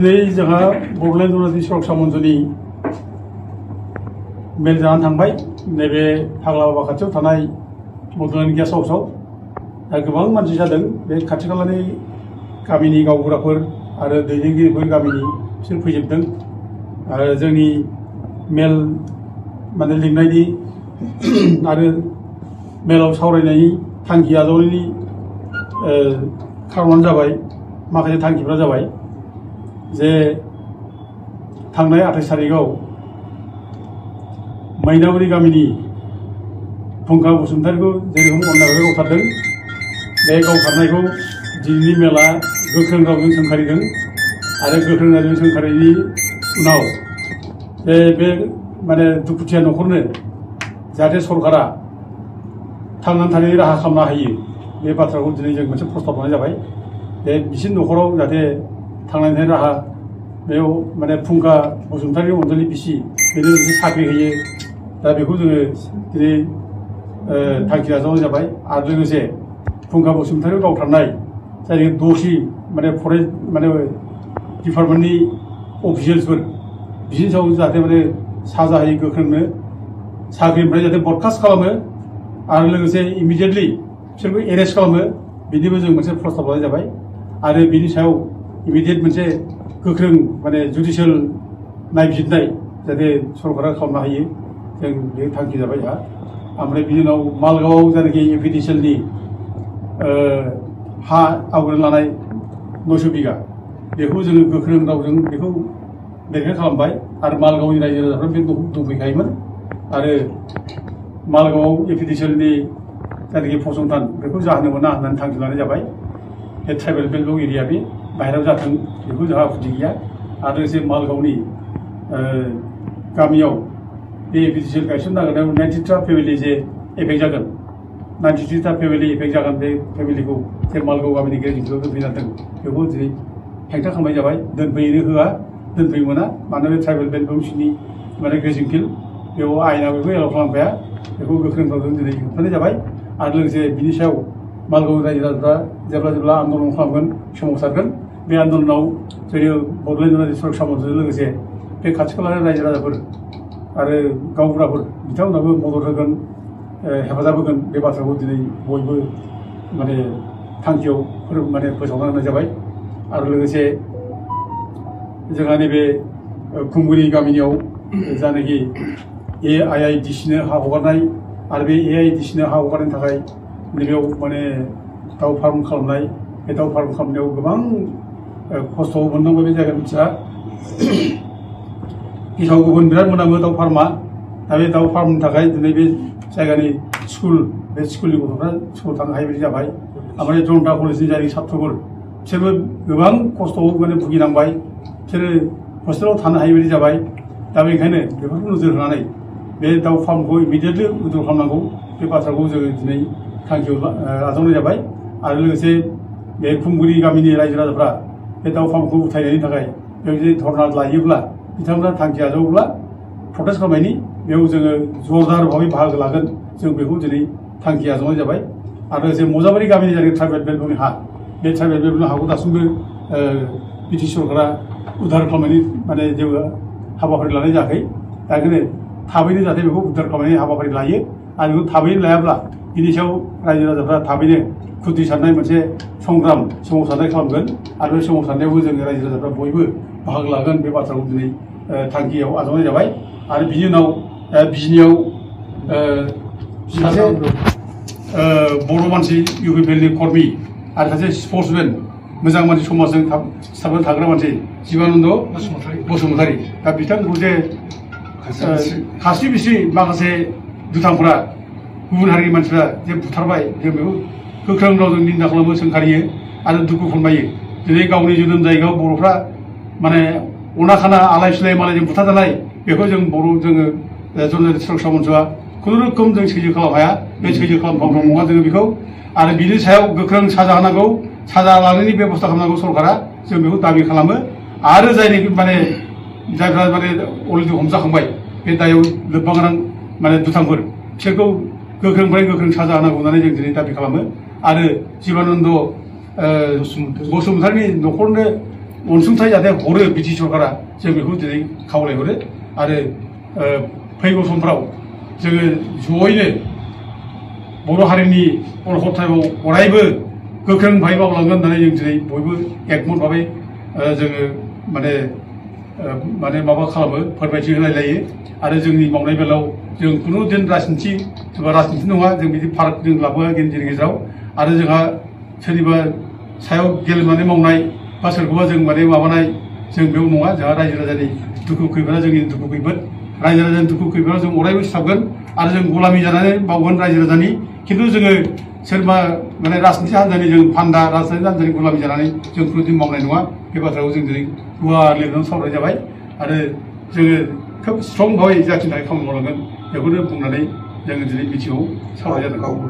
दिनै जोंहा बड'लेण्ड अरुनाचल सुरक्षा मन्चनि मेल जानानै थांबाय नैबे फाग्लाबाबा खाथियाव थानाय बड'लेण्ड गेस्ट हाउसआव दा गोबां मानसि जादों बे खाथि खालानि गामिनि गावबुराफोर आरो दैदेनगिरिफोर गामिनि बिसोर फैजोबदों आरो जोंनि मेल माने लिंनायनि आरो मेलाव सावरायनायनि थांखि आजावनायनि खारनानो जाबाय माखासे थांखिफ्रा जाबाय जे थांनाय 28 तारिखआव मैनागुरि गामिनि फुंखा बसुमतारीखौ जेरखम अननायभाबै गावथारदों बे गावथारनायखौ दिनैनि मेला गोख्रों रावजों सोंखारिदों आरो गोख्रों रावजों सोंखारिनायनि उनाव बे माने दुखुथिया न'खरनो जाहाथे सरकारा थांनानै थानायनि राहा खालामनो हायो बे बाथ्राखौ दिनै जों मोनसे प्रस्ताब लानाय जाबाय बे बिसिनि न'खराव जाहाथे थांनानै थानायनि राहा बेयाव माने फुंखा बसुमतारी अनजालि बिसि बेनो मोनसे साख्रि होयो दा बेखौ जोङो दिनै थांखि लाजावनाय जाबाय आरो लोगोसे फुंखा बसुमतारीखौ गावथारनाय जायनि दसि माने फरेस्ट माने डिपार्टमेन्टनि अफिसियेल्सफोर बिसिनि सायाव जाहाथे माने साजा होयो गोख्रोंनो साख्रिनिफ्राय जाहाथे बरखास्त खालामो आरो लोगोसे इमिडियेटलि बिसोरखौ एरेस्ट खालामो बिदिबो जों मोनसे प्रस्ताब लानाय जाबाय आरो बिनि सायाव इमिडियेट मोनसे गोख्रों माने जुडिशियेल नायबिजिरनाय जाहाथे सरकारा खालामनो हायो जों बे थांखि जाबाय जोंहा ओमफ्राय बिनि उनाव मालगावआव जायनाखि एपिडिसिएलनि हा आवग्रिना लानाय 900 बिघा बेखौ जोङो गोख्रों रावजों बेखौ बेरेखा खालामबाय आरो मालगावनि रायजो राजाफ्रा बे दंफैखायोमोन आरो मालगावआव एपिडिसिएलनि जायनाखि फसंथान बेखौ जाहोनो मोना होननानै थांखि लानाय जाबाय बे ट्राइबेल बेल्ट एरिया बे बाहेरायाव जाथों बेखौ जोंहा आपत्ति गैया आरो लोगोसे मालगावनि गामियाव बे एपिडिसिएल गायसननो नागिरनायाव 93 फेमिलि जे एफेक्ट जागोन 93 फेमिलि एफेक्ट जागोन बे फेमिलिखौ जे मालगाव गामिनि गेजेरजों दोनफैनांदों बेखौ दिनै हेंथा खालामनाय जाबाय दोनफैनो होआ दोनफैनो मोना मानोना बे ट्राइबेल बेल्ट बिसिनि माने ग्रेजिं फिल्ड बेयाव आयेना बेखौ एलाव खालामखाया बेखौ गोख्रों रावजों दिनै होबथानाय जाबाय आरो लोगोसे बिनि सायाव मालगाव रायजो राजाफ्रा जेब्ला आन्दलन खालामगोन सोमावसारगोन बे आन्दलनाव जोंनि बड'लेण्ड अरुनाचल सुरक्षा मन्चजों लोगोसे बे खाथि खालानि रायजो राजाफोर आरो गावबुराफोर बिथांमोनाबो मदद होगोन हेफाजाब होगोन बे बाथ्राखौ दिनै बयबो माने थांखियाव माने फोसावना होनाय जाबाय आरो लोगोसे जोंहा नैबे खुंगुरि गामियाव जानाखि AIIDC नो हा हगारनाय आरो बे AIIDC नो हा हगारनायनि थाखाय नैबेयाव माने दाउ फार्म खालामनाय बे दाउ फार्म खालामनायाव गोबां खस्थ' मोननांगौ बे जायगानि मानसिया गेसाव गुबुन बिराद मोनामो दाउ फार्मा दा बे दाउ फार्मनि थाखाय दिनै बे जायगानि स्कुल बे स्कुलनि गथ'फ्रा स्कुलाव थांनो हायै बायदि जाबाय ओमफ्राय जनता कलेजनि जाय छात्रफोर बिसोरबो गोबां खस्थ'आव माने भुगिनांबाय बिसोरो हस्टेलाव थानो हायै बायदि जाबाय दा बेनिखायनो बेफोरखौ नोजोर होनानै बे दाउ फार्मखौ इमिडियेटलि उइद्र' खालामनांगौ बे बाथ्राखौ जोङो दिनै थांखियाव आजावनाय जाबाय आरो लोगोसे बे खुंगुरि गामिनि रायजो राजाफ्रा बे दाउ फार्मखौ उथायनायनि थाखाय बेबायदि धरना लायोब्ला बिथांमोना थांखि आजावोब्ला प्रटेस्ट खालामनायनि बेयाव जोङो जरदार भाबै बाहागो लागोन जों बेखौ दिनै थांखि आजावनाय जाबाय आरो लोगोसे मजाबारि गामिनि जायगानि ट्राइबेल बेल्टनि हा बे ट्राइबेल बेल्टनि हाखौ दासिमबो बिटि सरकारा उद्धार खालामनायनि माने जेबो हाबाफारि लानाय जायाखै दा ओंखायनो थाबैनो जाहाथे बेखौ उद्धार खालामनायनि हाबाफारि लायो आरो बेखौ थाबैनो लायाब्ला बिनि सायाव रायजो राजाफ्रा थाबैनो खुद्रि सारनाय मोनसे संग्राम सोमावसारनाय खालामगोन आरो बे सोमावसारनायावबो जोङो रायजो राजाफ्रा बयबो बाहागो लागोन बे बाथ्राखौ दिनै थांखियाव आजावनाय जाबाय आरो बिनि उनाव बिजनियाव सासे बर' मानसि UPPLनि कर्मि आरो सासे स्पर्ट्समेन मोजां मानसि समाजजों सिथाबनानै थाग्रा मानसि जिबानन्द बसुमतारी दा बिथांखौ जे खास्रि बिस्रि माखासे दुथांफोरा गुबुन हारिनि मानसिफ्रा जे बुथारबाय जों बेखौ गोख्रों रावजों निन्दा खालामो सोंखारियो आरो दुखु फोरमायो दिनै गावनि जोनोम जायगायाव बर'फ्रा माने अना खाना आलाय सिलाय मालायजों बुथारजानाय बेखौ जों जोङो जनता सुरक्षा मन्चआ खुनुरुखुम जों सैज्य खालामनो हाया बे सैज्य खालामथावना नङा जोङो बेखौ आरो बिनि सायाव गोख्रों साजा होनांगौ साजा लानायनि बेबस्था खालामनांगौ सरकारा जों बेखौ दाबि खालामो आरो जायनाखि माने जायफ्रा माने अलरेडि हमजाखांबाय बे दायाव लोब्बा गोनां माने दुथांफोर बिसोरखौ गोख्रोंनिफ्राय गोख्रों साजा होनांगौ होननानै जों दिनै दाबि खालामो आरो जिबानन्द बसुमतारीनि न'खरनो अनसुंथाइ जाहाथे हरो बिटि सरकारा जों बेखौ दिनै खावलायहरो आरो फैगौ समफ्राव जोङो जयैनो बर' हारिनि अलखथायाव अरायबो गोख्रों भाबै मावलांगोन होननानै जों दिनै बयबो एकमत भाबै जोङो माने माबा खालामो फोरमायथि होलायलायो आरो जोंनि मावनाय बेलायाव जों खुनु दिन राजनिथि नङा जों बिदि फाराग जों लाबोआ गेजेर गेजेराव आरो जोंहा सोरनिबा सायाव गेलेनानै मावनाय बा सोरखौबा जों माने माबानाय जों बेयाव नङा जोंहा रायजो राजानि दुखु खैफोदा जोंनि दुखु खैफोद रायजो राजानि दुखु खैफोदाव जों अरायबो सिथाबगोन आरो जों गलामि जानानै मावगोन रायजो राजानि खिन्थु जोङो सोरबा माने राजनिथि हान्जानि जों फान्दा राजनिथि हान्जानि गलामि जानानै जों खुनुदिन मावनाय नङा बे बाथ्राखौ जों दिनै गुवार लिरनानै सावरायनाय जाबाय आरो जोङो खोब स्ट्रं भाबै जाखिनि थाखाय खामानि मावलांगोन बेखौनो बुंनानै जोङो दिनै मिथिङाव सावरायनाय जादों।